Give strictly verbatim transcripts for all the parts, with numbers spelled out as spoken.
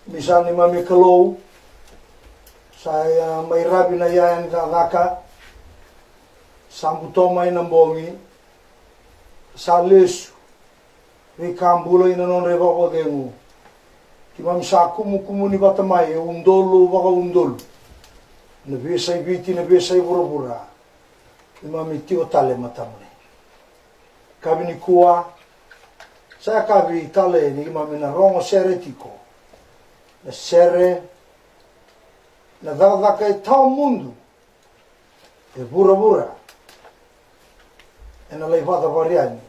Misa ni mami Kalou, sa ya mai ravi na yaya ni cakacaka, sa buto mai na bogi, sa lesu, veika bula ina nodra ivakavakacegu. Keimami sa kumukumuni vata mai e udolu vakaudolu, na veiyasai Viti, na veiyasai vuravura. Keimami tiko tale matamuni. Kavi nikua, sa yakavi tale ni keimami na rogo sere tiko. Na sere, na cakacaka e tawa mudu e vuravura, ena lai vakacavari yani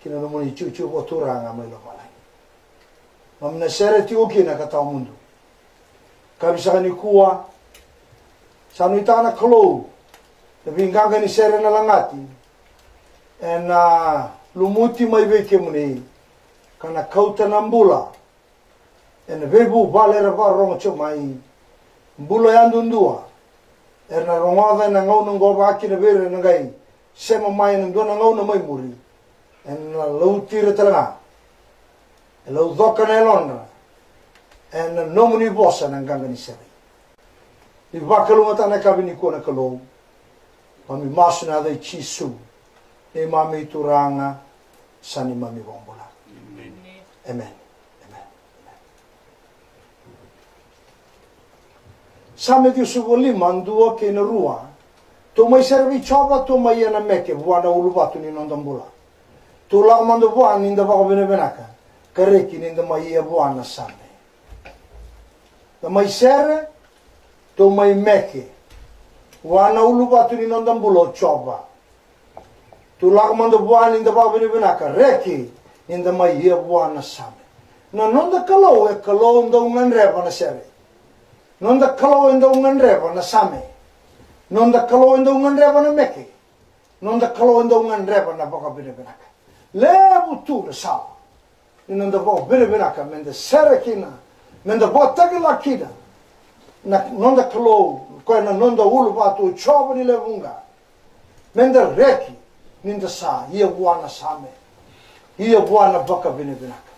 ki na nomuni itikotiko vakaturaga mai lomalagi. Keimami na sere tiko kina ka tawa mudu. Kavi saka nikua, sa nuitaka na Kalou na veiqaqa ni sere na lagati ena lumuti mai vei kemuni, ka na kauta na bula ena veivuvale era vakarorogo tiko mai. Bula yadudua era na rogoca ena gauna oqo, vaka kina vei ira na qai sema mai ena dua na gauna mai muri. Ena lauti ira tale ga, e laucoka na yalodra ena nomuni vosa na qaqa ni sere. Ni vakalougatataka na yakavi nikua na Kalou. Keimami masu ena yaca i Jisu, neimami Turaga, sa neimami iVakabula. Emeni. Emeni. Emeni. Same ciwasagavulu ka lima, dua kei na rua. Tou mai sere vei Jiova, tou mai ia na meke vua na uluvatu ni noda bula. Tou lako mada vua ni da vakavinavinaka, ka reki ni da mai ia vua na same. Da mai sere, tou mai meke vua na uluvatu ni noda bula o Jiova. Tou lako mada vua ni da vakavinavinaka, reki ni da mai ia vua na same. Na noda Kalou e Kalou dau gadreva na sere. Noda Kalou e dau gadreva na same. Noda Kalou e dau gadreva na meke. Noda Kalou e dau gadreva na vakavinavinaka. Levu tu na sala ni noda vakavinavinaka, meda sere kina, meda vakatakila kina na noda Kalou, koya na noda uluvatu o Jiova ni lewe vuqa. Meda reki ni da sa ia vua na same, ia vua na vakavinavinaka.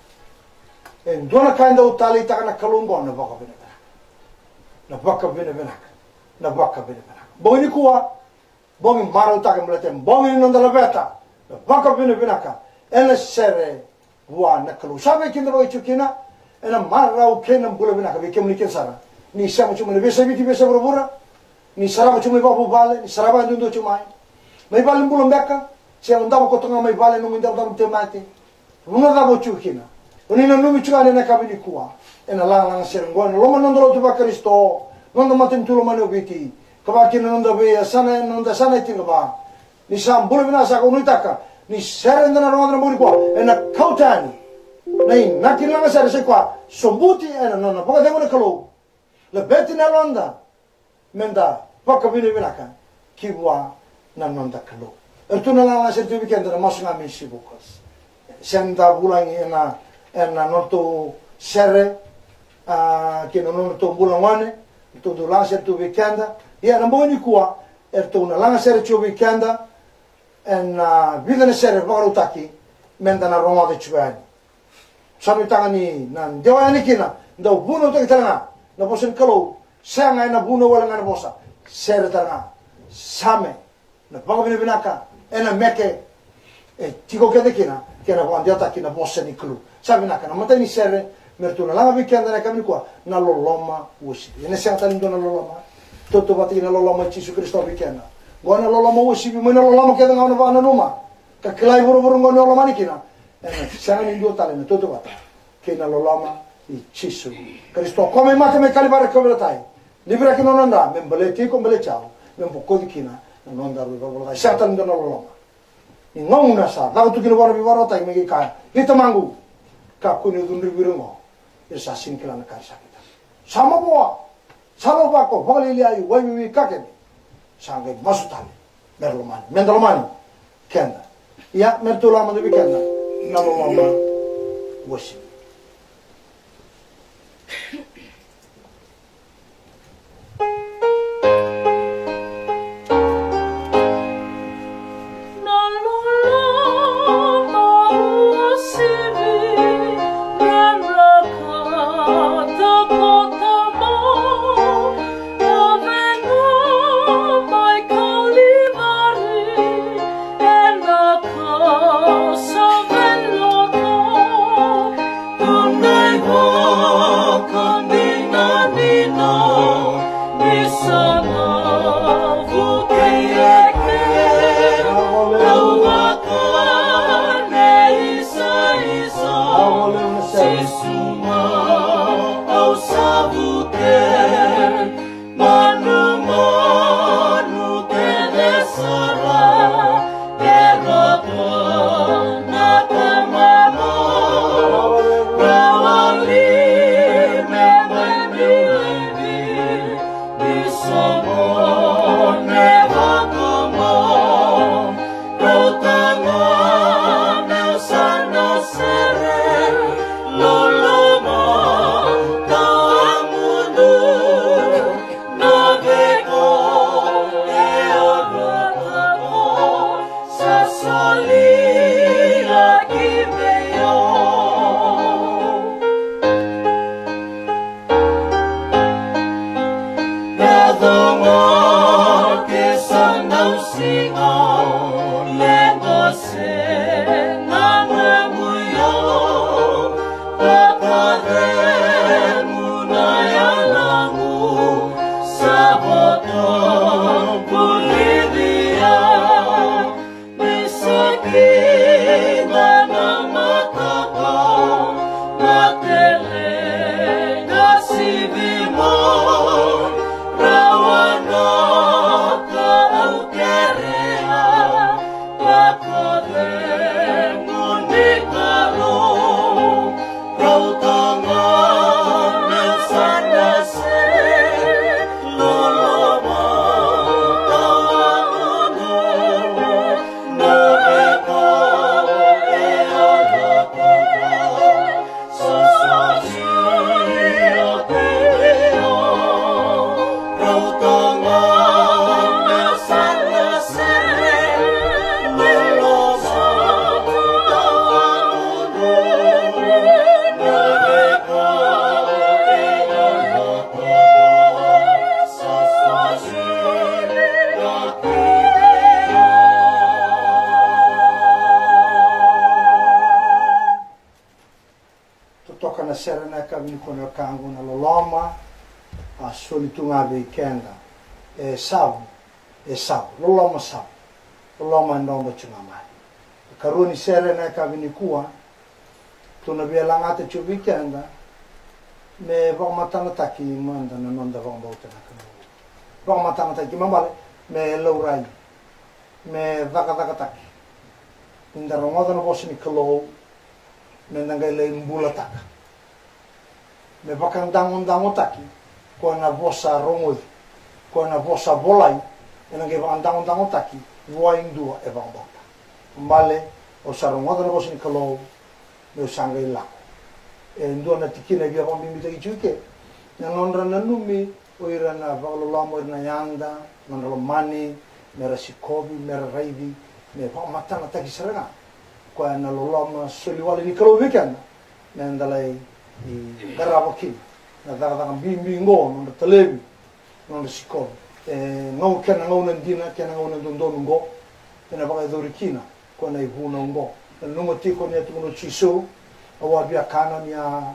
E dua na ka e dau taleitaka na Kalou oqo na vakavinavinaka. Na vakavinavinaka. Na vakavinavinaka. Bogi nikua, bogi marautaka, baleta bogi ni noda laveta na vakavinavinaka ena sere vua na Kalou. Sa vei keda vakaitikotiko kina ena marau kei na bula vinaka, vei kemuni kece sara. Ni sema tiko mai na veiyasai Viti, veiyasai vuravura, ni sarava tiko mai vakavuvale, ni sarava duadua tiko mai, mai valenibula beka, se o davo koto ga mai vale, nomu idavodavo ni tauvimate. Vanua cava o tiko kina, o ni nanumi tiko yani ena yakavi nikua ena lagalaga sere oqo ena loma ni noda lotu vaKarisito, noda matanitu lomani o Viti, ka vaka kina na noda veiyasana, na noda yasana e tinikava. Ni sa bula vinaka saka, au nuitaka ni sere eda na rogoca ena bogi nikua ena kauta yani na inaki ni lagasere, sai koya sobuti ena nona vakacegu na Kalou. Laveti na yaloda meda vakavinavinaka ki vua na noda Kalou. Eratou na lagasere tu vei keda na masu ga me sivukas. Se da vulagi ena, ena nodratou sere, a, kei na nodratou bula gone, eratou dau lagasere tu vei keda. Ia na bogi nikua, eratou na lagasere tu vei keda ena vica na sere vakarautaki meda na rogoca tiko yani. Sa nuitaka ni na dewa yani kina, dau vunautaki tale ga na vosa ni Kalou, sega ena vunau wale ga na vosa, sere tale ga. Same, na vakavinavinaka ena meke e tiko kece kina, kei na vakadewataki na vosa ni Kalou. Sa vinaka, na imatai ni sere me ratou na laga vei keda ena yakavi nikua, na loloma uasivi. Ena sega tale ni dua na loloma tautauvata kei na loloma i Jisu Karisito vei keda. Oqo na loloma uasivi, mai na loloma kece ga o na vakananuma ka kila e vuravura oqo ni o lomani kina, ena sega ni dua tale na tautauvata kei na loloma i Jisu Karisito. Koya mai mate mai Kalivari, kauveilatai, liviraki na nona dra me baleti iko, baleti au, me bokoci kina na noda rui valavala ca. E sega tale ni dua na loloma. Ni gauna sa caka tu kina vua na veivakararawataki, me qai kaya, i Tamaqu, kakua ni o cudruvi ira oqo, ira sa sega ni kila na ka era sa cakava. Sa mavoa, sa lavako, vakalialiai, waiwiwi, ka kece. Sa qai masu tale mera lomani, meda lomani keda. Ia, me ratou laga mada vei keda na loloma uasivi. Manumanu kece sara e roto na tamana, rawa li me mai bibi ni soqo me vakama. Rauta ga na sa na sere loloma ka mudu. Na veko e o rotako sa soli laki vei au. Yaco ga ke sa dau siga leqa se na noqu iyau. Vakacegu na yaloqu sa voto vulici au. Ni sa kina na mataka, na tele na sivi mai, rawa na ka au kerea. Vakacegu ni Kalou, rauta ga na sa na sere loloma Ni kona ka qo na loloma, a soli tu ga vei keda. E savu, e savu, loloma savu. Loloma e drodro tu ga mai. Karua ni sere na yakavi nikua, tou na via lagata tu vei keda, me vakamatanataki mada na noda vakabauta na Kalou. Vakamatanataki, kena ibalebale, me laurai, me cakacakataki. Ni da rogoca na vosa ni Kalou, me da qai lai bulataka. Me vakadagodagotaki, koya na vosa rogoci, koya na vosa volai, ena qai vakadagodagotaki vua e dua e vakabauta. Bale, au sa rogoca na vosa ni Kalou, meu sa qai lako. E dua na tikina e via vakabibitaki tiko ke, na nodra nanumi o ira na vakaloloma, o ira na yada, nodra lomani, mera sikovi, mera raici, me vakamatanataki sara ga. Koya na loloma soli wale ni Kalou vei keda, meda lai qarava kina na cakacaka bibi qo, nodra talevi, nodra sikovi. E gau, kena gauna dina, kena gauna dodonu qo, ena vakayacori kina koya na ivunau oqo. Nanuma tiko ni a tukuna o Jisu, au a viakana ni a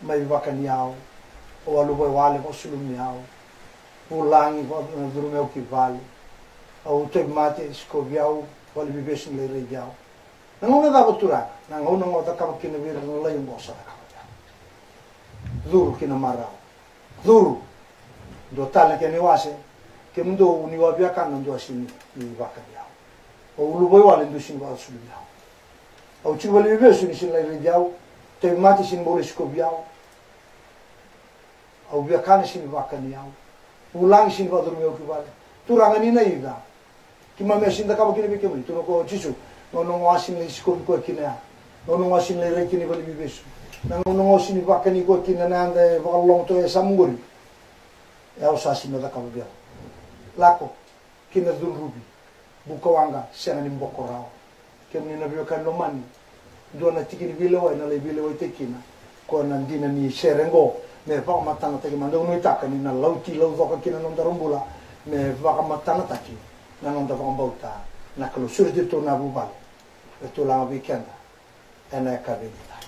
mai vakani au, au a luvawale vakasulumi au, vulagi vaka na curumi au ki vale, au tauvimate, sikovi au, valeniveivesu ni lai raici au. Na gauna cava, Turaga? Na gauna ga au cakava kina vei ira na lalai oqo au sa cakava vei au. Curu ki na marau. Curu. Dua tale na kena iwase, kemudou niu a viakana dua sega ni vakani au. Au luvawale dua sega ni vakasulumi au. Au tiko valeniveivesu ni sega ni lai raici au. Tauvimate sega ni bau lai sikovi au. Au viakana sega ni vakani au. Vulagi sega ni vakacurumi au ki vale. Turaga, ni na ica? Keimami a sega ni cakava kina vei kemuni? Tukuna o Jisu, gauna ga au sega ni lai sikovi koya kina ya. Gauna ga au sega ni lai rai kina i valeniveivesu. Na gauna ga au sega ni vakani koya kina na yada e vakaloloma tu e yasamu qori. E au sa sega ni cakava vei au. Lako ki na cudruvi. Bukawaqa, sega ni boko rawa. Kemuni na veiwekani lomani, dua na tiki ni veilewai na lai veilewaitaki kina. Koya na dina ni sere qo, me vakamatanataki mada. Au nuitaka ni na lauti laucoka kina na nodaru bula, me vakamatanataki na noda vakabauta na Kalou. Sureti iratou na vuvale, e tulaga vei keda ena yakavi edaidai.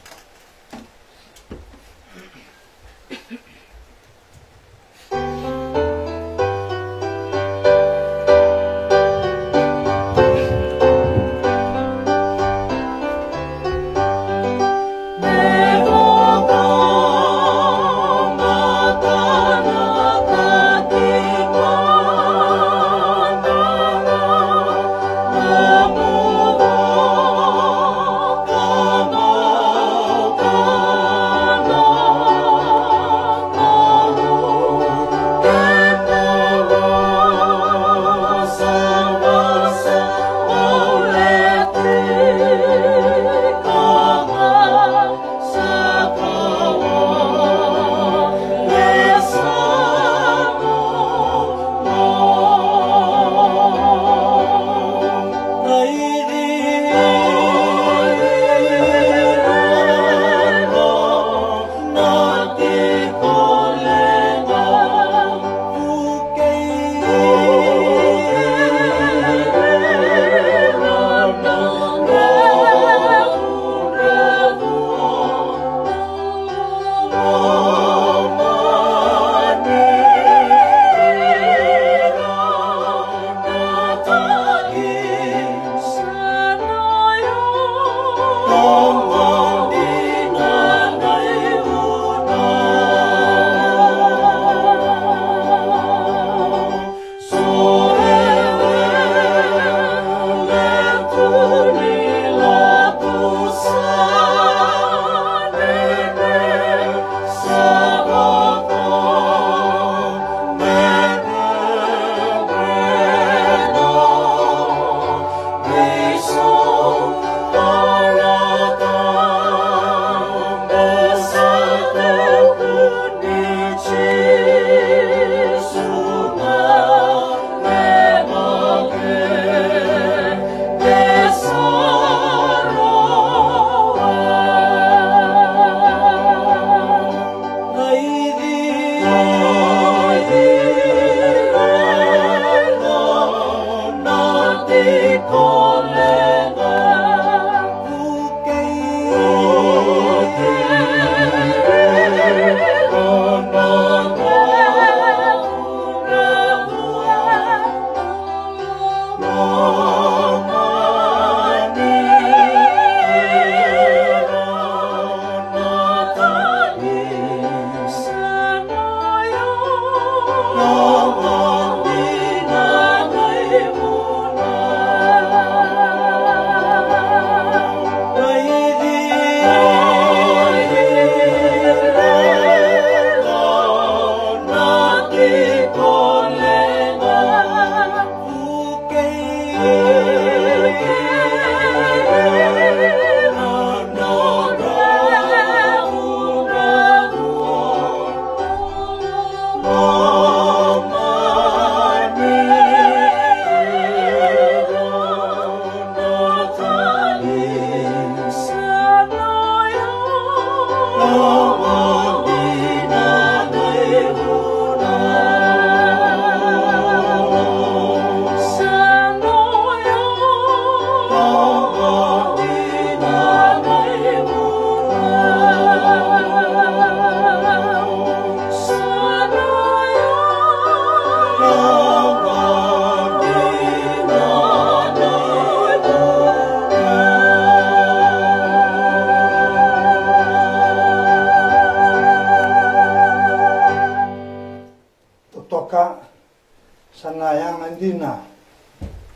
Sa na yaga dina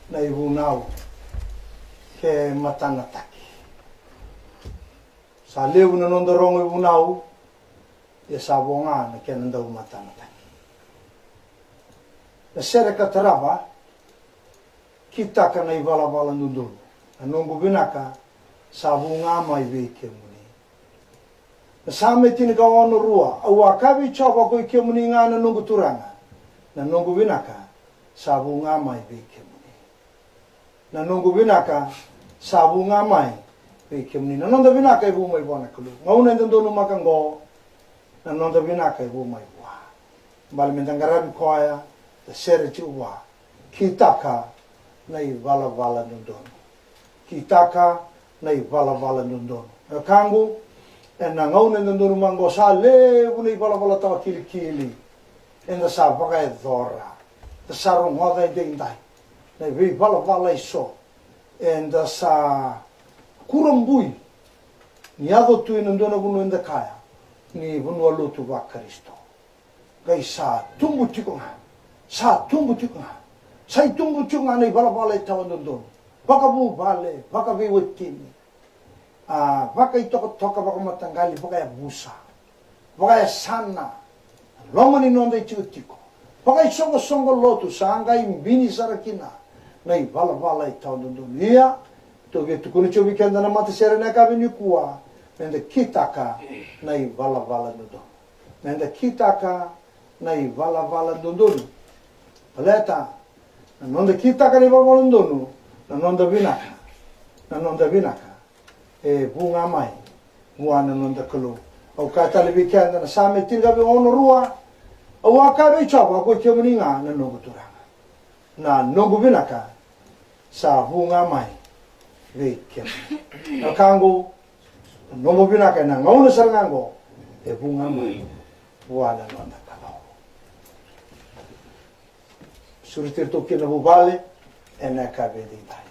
na ivunau ke matanataki. Sa levu na noda rogo ivunau, ia sa vo ga na kena dau matanataki. Na sere ka tarava, Kitaka na ivalavala dodonu. Na noqu vinaka sa vu ga mai vei kemuni. Na Same tinikaono rua: Au a kaya vei Jiova, ko i kemuni ga na noqu Turaga. Na noqu vinaka sa vu ga mai vei kemuni. Na noqu vinaka sa vu ga mai vei kemuni. Na noda vinaka e vu mai vua na Kalou. Gauna eda donumaka oqo, na noda vinaka e vu mai vua. Bale meda qaravi koya, da sere tiko vua. Kitaka na ivalavala dodonu. Kitaka na ivalavala dodonu. Na wekaqu, ena gauna eda donumaka oqo, sa levu na ivalavala tawa kilikili eda sa vakayacora, da sa rogoca edaidai. Na veivalavala eso eda sa kurabui. Ni yaco tu ena dua na vanua eda kaya ni vanua lotu vaKarisito, qai sa tubu tiko ga, sa tubu tiko ga, sa itubu tiko ga na ivalavala e tawa dodonu. Vakavuvale, vakaveiwatini, a, vakaitokatoka, vakamataqali, vakayavusa, vakayasana, loma ni noda itikotiko, vakaisoqosoqo lotu, sa qai bini sara kina na ivalavala e tawa dodonu. Ia, tou via tukuna tiko vei keda na matasere ena yakavi nikua, meda kitaka na ivalavala dodonu. Meda kitaka na ivalavala dodonu. Baleta na noda kitaka na ivalavala dodonu, na noda vinaka, na noda vinaka e vu ga mai vua na noda Kalou. Au kaya tale vei keda na Same tinikaono rua: Au a kaya vei Jiova, ko i kemuni ga na noqu Turaga. Na noqu vinaka sa vu ga mai vei kemuni. Na wekaqu, na nomu vinaka ena gauna sara ga oqo e vu ga mai vua na noda Kalou. Sureti iratou kina na vuvale ena yakavi edaidai.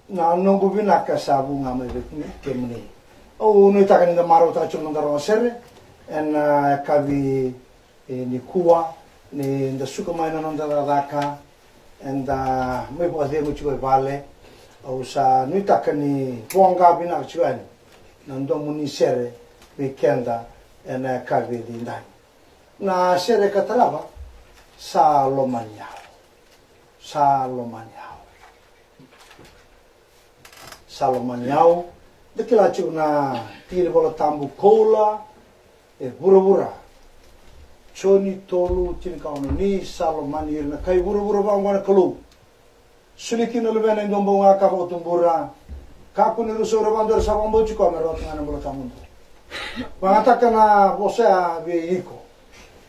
Na noqu vinaka sa vu ga mai vei kemuni. Au nuitaka ni da marautaka tiko na noda rogo sere ena yakavi, e, nikua, ni da suka mai na noda cakacaka, eda mai vakacegu tiko e vale. Au sa nuitaka ni voqa vinaka tiko yani na domo ni sere vei keda ena yakavi edaidai. Na sere ka tarava, Sa lomani au. Sa lomani au. Sa lomani au. Da kila tiko na tikinivolatabu koula e vuravura. Joni tolu tinikaono: Ni sa lomani ira na kai vuravura vaqo na Kalou, soli kina na Luvena e dua bau ga ka vakatubura, kakua ni rusa o ira vakadua era sa vakabauti koya, me rawata ga na bula tawamudu. Vakayagataka na vosa ya vei iko.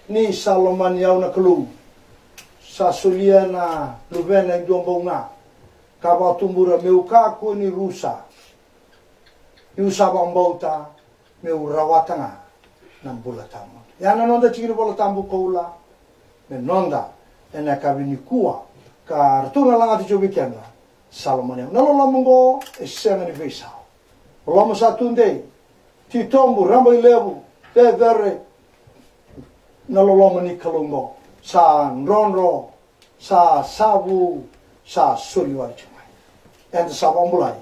Ni sa lomani au na Kalou, sa solia na Luvena e dua bau ga ka vakatubura, meu kakua ni rusa, niu sa vakabauta, meu rawata ga na bula tawamudu. Ya na noda tikinivolatabu koula me noda ena yakavi nikua, ka ratou na lagata tiko vei keda. Sa lomani au. Na loloma oqo e sega ni veisau. Loloma sa tudei, titobu, rabailevu, cecere. Na loloma ni Kalou oqo sa drodro, sa savu, sa soli wale tiko mai. Eda sa vakabulai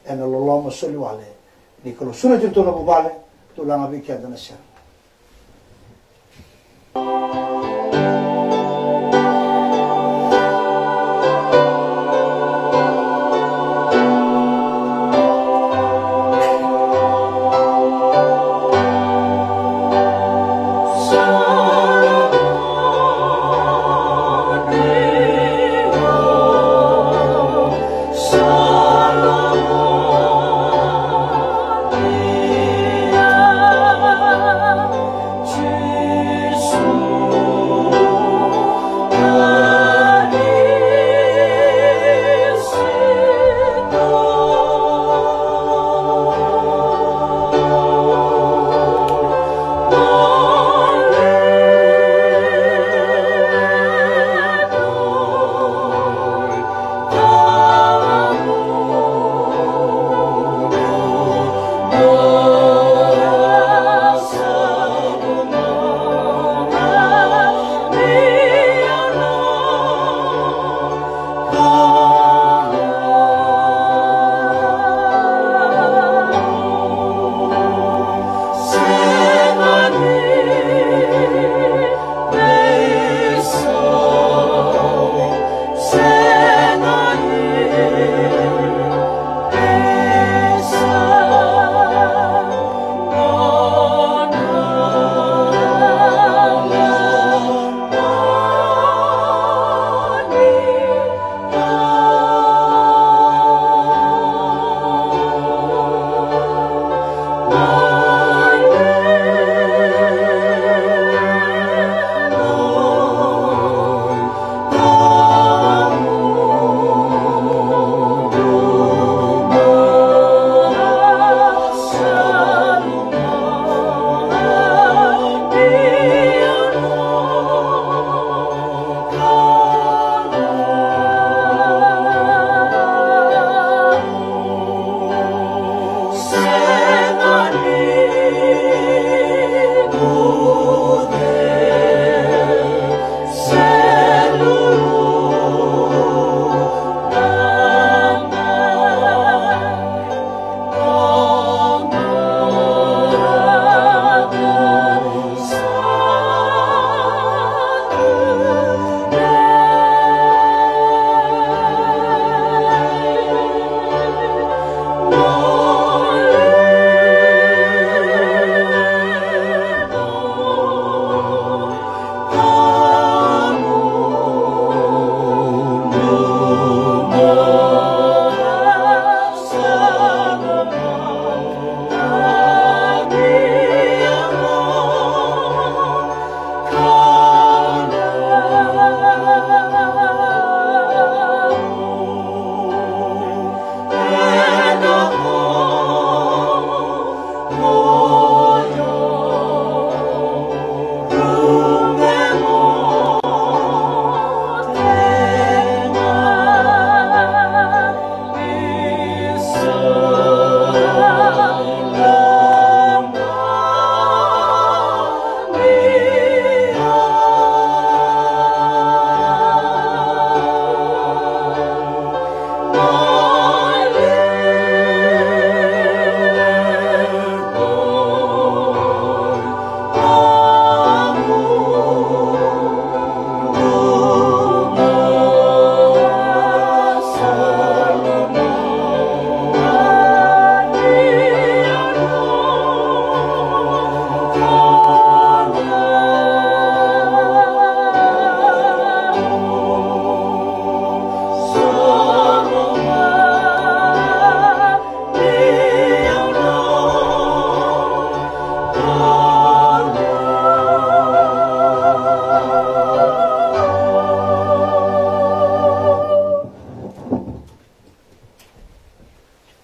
ena loloma soli wale ni Kalou. Sureti iratou na vuvale, tou laga vei keda na sere.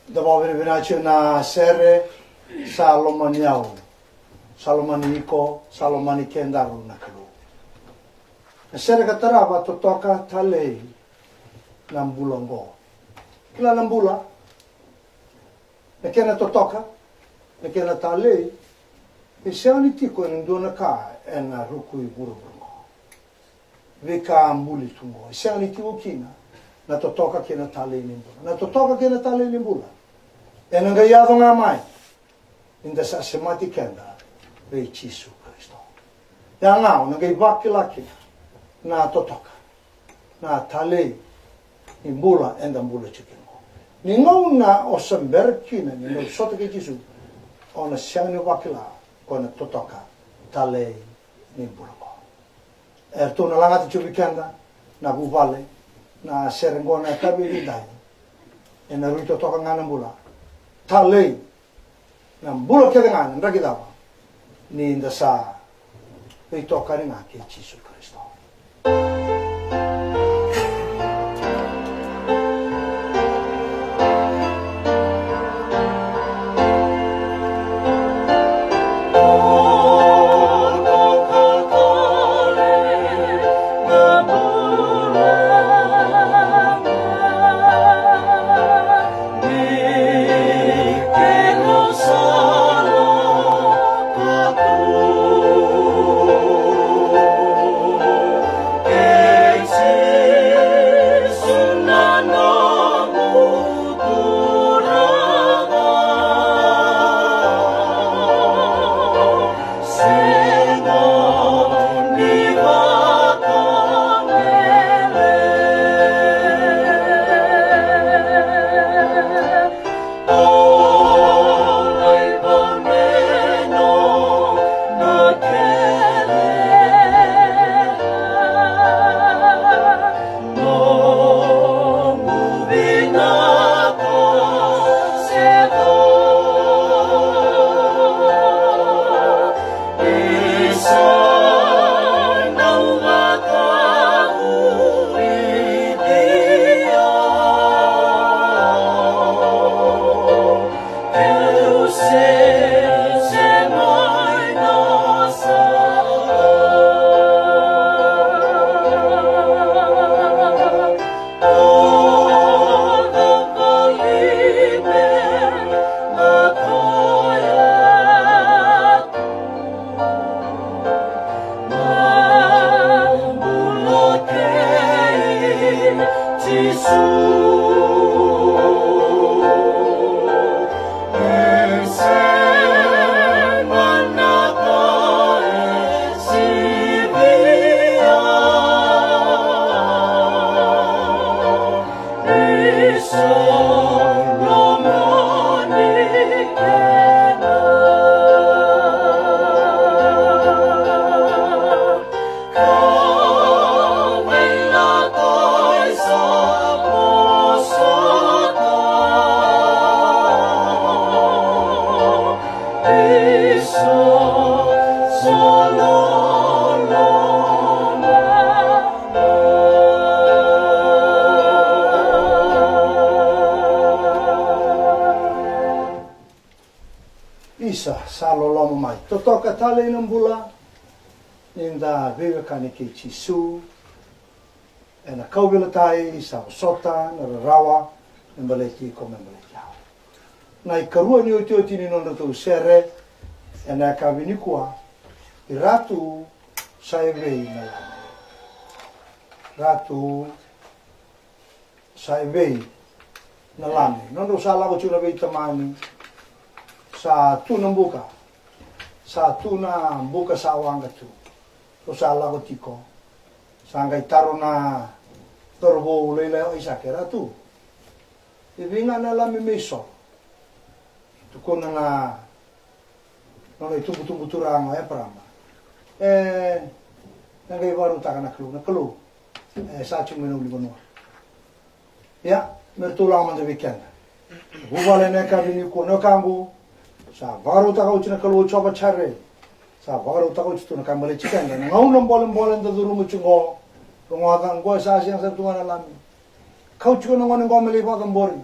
Da vakavinavinaka tiko na sere, sa lomani au, sa lomani iko, sa lomani kedaru na Kalou. Na sere ka tarava, totoka, talei, na bula oqo. Kila na bula, na kena totoka, na kena talei, e sega ni tiko ena dua na ka ena ruku i vuravura oqo. Veika buli tu oqo, e sega ni tiko kina na totoka kei na talei ni bula. Na totoka kei na talei ni bula ena qai yaco ga mai ni da sa semati keda vei Jisu Karisito. Ya ga o na qai vakila kina na totoka, na talei ni bula eda bula tiko kina oqo. Ni gauna o se bera kina ni o sota kei Jisu, o na sega ni vakila ko na totoka, talei ni bula oqo. Eratou na lagata tiko vei keda na vuvale, na sere oqo na yakavi edaidai. Ena rui totoka ga na bula, talei na bula kece ga na draki cava, ni da sa veitokani ga kei Jisu Karisito. Isa, sa loloma mai. Totoka, talei na bula, ni da veiwekani kei Jisu. Ena kauveilatai sa vosota na rarawa me baleti iko, me baleti au. Na ikarua ni otioti ni nodratou sere ena yakavi nikua, i Ratu, sa evei na Lami? Ratu, sa evei na Lami? Nodrau sa lako tiko na veitamani, sa tu na buka, sa tu na buka sa waqa tu. Rau sa lako tiko, sa qai taro na cauravou lailai o Aisake, Ratu, evei ga na Lami me isoro? Tukuna na nona itubutubu turaga o Eparama, e, na qai vakarautaka na Kalou, na Kalou e sa tiko mai na ulunivanua. Ia, me ratou lako mada vei keda. Vuvale ena yakavi nikua, na wekaqu, sa vakarautaka oti na Kalou o Jiova Jaire. Sa vakarautaka oti tu na ka baleti keda. Na gauna bolebole da curuma tiko qo, rogoca qo, e sa sega sara tu ga na Lami. Kau tiko na gone qo me lai vakacabori.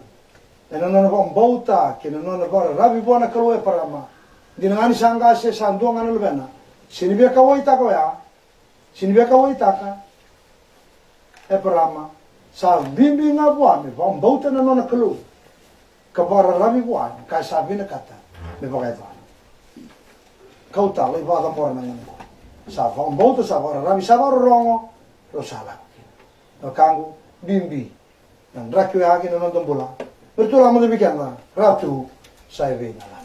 Ena nona vakabauta kei na nona vakararavi vua na Kalou o Eparama. Dina ga ni sa qase, sa dua ga na luvena. Sega ni via kauwaitaka oya. Sega ni via kauwaitaka Eparama. Sa bibi ga vua me vakabauta na nona Kalou ka vakararavi vua, ka sa vinakata me vakayacora. Kauta, lai vakacabora na gauna qo. Sa vakabauta, sa vakararavi, sa vakarorogo, rau sa lako kina. Na wekaqu, bibi na draki oya ki na noda bula. Me ratou lako mada vei keda, Ratu, sa evei na lami.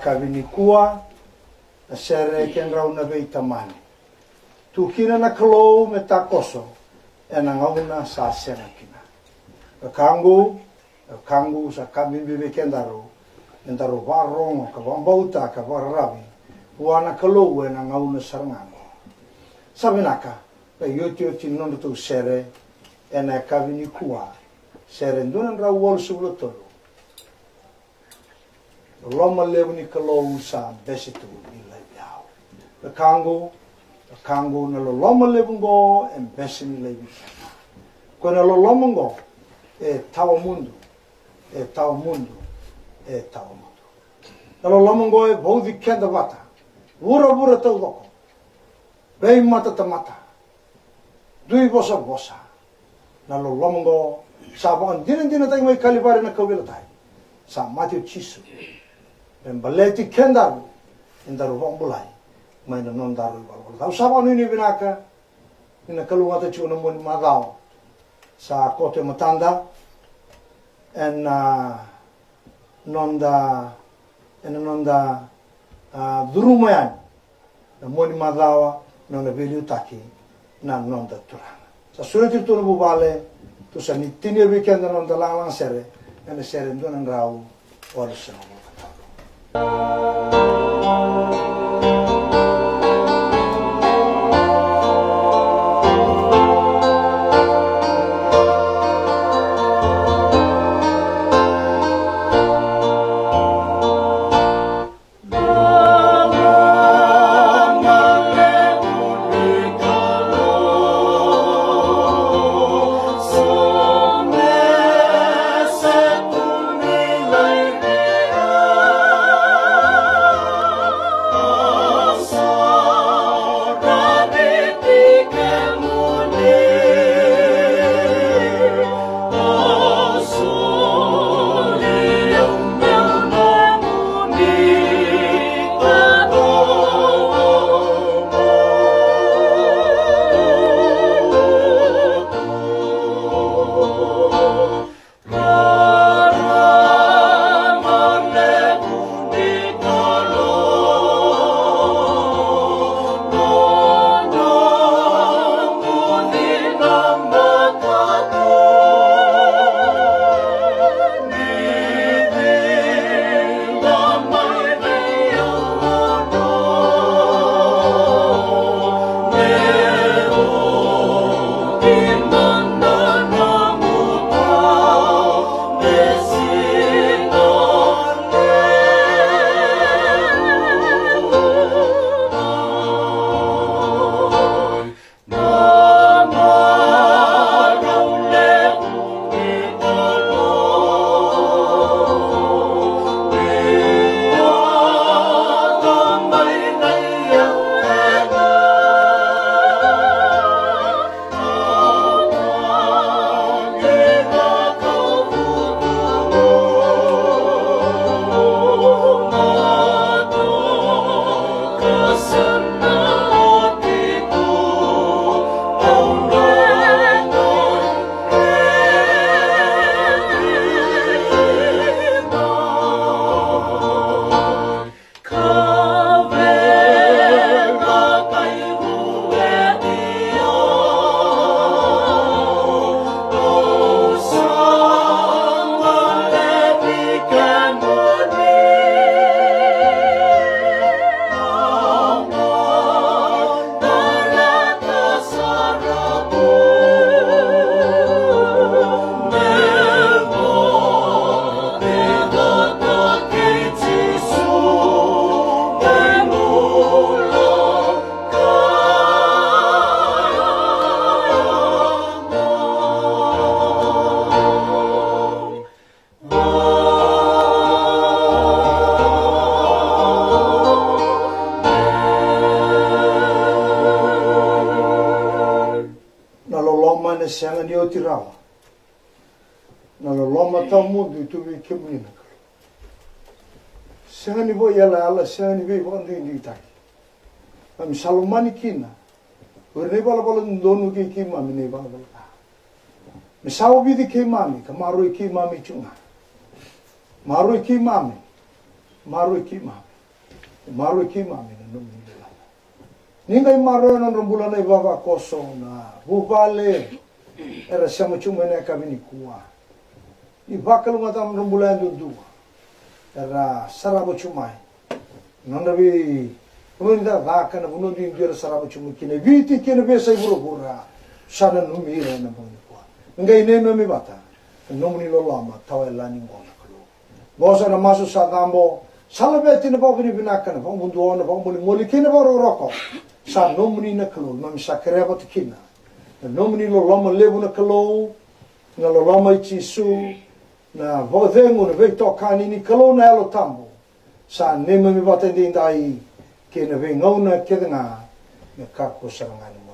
Yakavi nikua, na sere Kedrau na Veitamani. Tu kina na Kalou me takoso ena gauna sa sega kina. Wekaqu, wekaqu, sa ka bibi vei kedaru me daru vakarorogo ka vakabauta ka vakararavi vua na Kalou ena gauna sara ga oqo. Sa vinaka, ka iotioti ni nodratou sere ena yakavi nikua, sere dua na drau walusagavulu ka tolu. Loloma levu ni Kalou sa bese tu ni laivi au. Wekaqu, wekaqu, na loloma levu oqo e bese ni laivi keda. Ko na loloma oqo e tawamudu, e tawamudu, e tawamudu. Na loloma oqo e vauci keda vata, vuravura taucoko, veimatatamata, dui vosavosa. Na loloma oqo sa vakadinadinataki mai Kalivari na kauveilatai. Sa mate o Jisu me baleti kedaru, me daru vakabulai mai na nodaru ivalavala ca. Au sa vakanuinui vinaka ni na kalougata tiko na mua ni macawa sa koto e matada ena noda, ena noda, a, curuma yani na mua ni macawa, na nona veiliutaki na noda Turaga. Sa sureti iratou na vuvale, tou sa ni tinia vei keda na noda lagalaga sere, ena sere dua na drau walusagavulu ka tolu. Na loloma ena sega ni oti rawa. Na loloma tawamudu e tu vei kemuni na Kalou. Sega ni vakaiyalayala, sega ni veivakaduiduitaki. Keimami sa lomani kina o ira na ivalavala dodonu kei keimami na ivalavala ca. Me sa ovici keimami ka maroroi keimami tiko ga. Maroroi keimami. Maroroi keimami. Maroroi keimami na nomuni loloma. Ni qai maroroya na nodra bula na ivavakoso, na vuvale era sema tu mai na yakavi nikua. Ni vakalougatataka na nodra bula yadudua era sarava tu mai. Nodra veivanua ni cakacaka, na vanua duidui era sarava tu mai kina, e Viti kei na veiyasai vuravura. Sa nanumi ira ena bogi nikua. Qai neimami vata na nomuni loloma tawayalani qo na Kalou. Vosa na masu sa cabo, sa laveti na vakavinavinaka, na vakavuduo, na vakamolimoli kei na vakarokoroko. Sa nomuni na Kalou, mami sa kerea vata kina na nomuni loloma levu na Kalou, na loloma i Jisu, na vakacegu, na veitokani ni Kalou na Yalo Tabu. Sa neimami vata edaidai kei na veigauna kece ga, me kakua sara ga ni